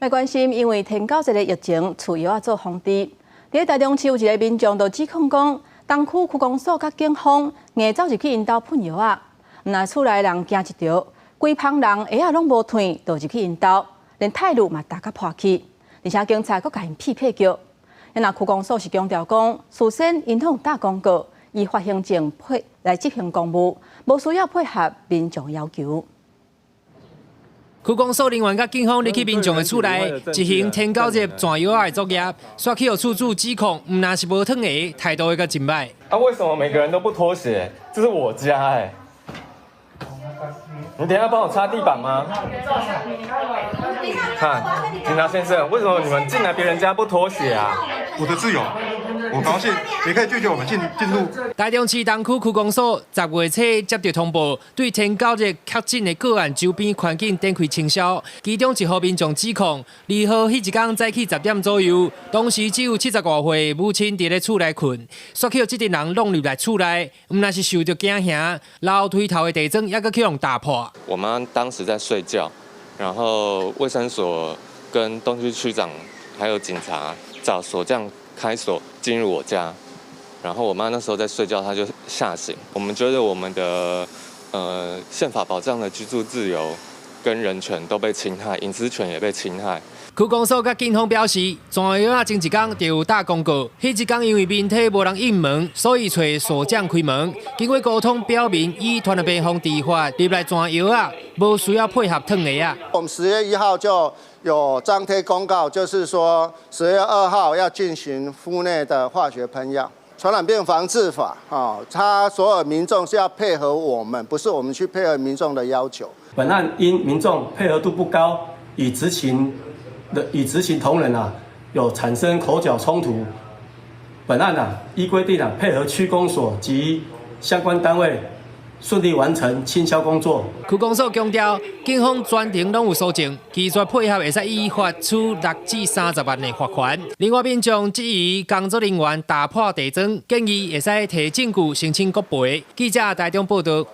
來關心，因為天狗節的疫情，厝藥仔做防治。佇台中市有一个民眾就指控講，東區區公所佮警方硬走入去𪜶兜噴藥仔，毋但厝內人驚一著，規棚人鞋仔攏無褪，就入去𪜶兜，連泰路嘛踏甲破去，而且警察閣共𪜶屁屁叫。若區公所是強調講，事先𪜶攏有打公告，依法行政配來執行公務，無需要配合民眾要求。區公所人員佮警方入去民眾的厝內執行天狗日鑽藥仔的作業，煞去予厝主指控，毋但是無脫鞋，態度會閣真歹。啊，為什麼每個人都不脫鞋？這是我家欸，你等下幫我擦地板嗎？看，警察先生，為什麼你們進來別人家不脫鞋啊？我的自由，我高興，你可以拒絕我們進入。台中市東區區公所10月初接到通報，對天狗日確診的個案周邊環境展開清消，其中一戶民眾指控，2號彼一工早起10點左右，當時只有70外歲母親佇咧厝內睏，煞去予這陣人弄入來厝內，毋但是受著驚嚇，樓梯頭的地磚猶閣去予踏破。我媽當時在睡覺，然後衛生所跟東區區長還有警察找鎖匠開鎖進入我家，然後我媽那時候在睡覺，她就嚇醒。我們覺得我們的憲法保障的居住自由跟人權都被侵害，隱私權也被侵害。區公所佮警方表示，鑽藥仔前一工就有打公告，彼一工因為面體無人應門，所以揣鎖匠開門。經過溝通表明，依傳染病防治法入來鑽藥仔，無需要配合脫鞋仔。我們10月1號就有張貼公告，就是說10月2號要進行屋內的化學噴藥。傳染病防治法，啊，他所有民眾是要配合我們，不是我們去配合民眾的要求。本案因民眾配合度不高，與執勤同仁啊有產生口角衝突。本案啊依規定啊配合區公所及相關單位順利完成清消工作。區公所強調，警方全程攏有搜證，拒絕配合會使依法處6至30萬的罰款。另外，民眾質疑工作人員打破地磚，建議會使提證據申請國賠。記者台中報道。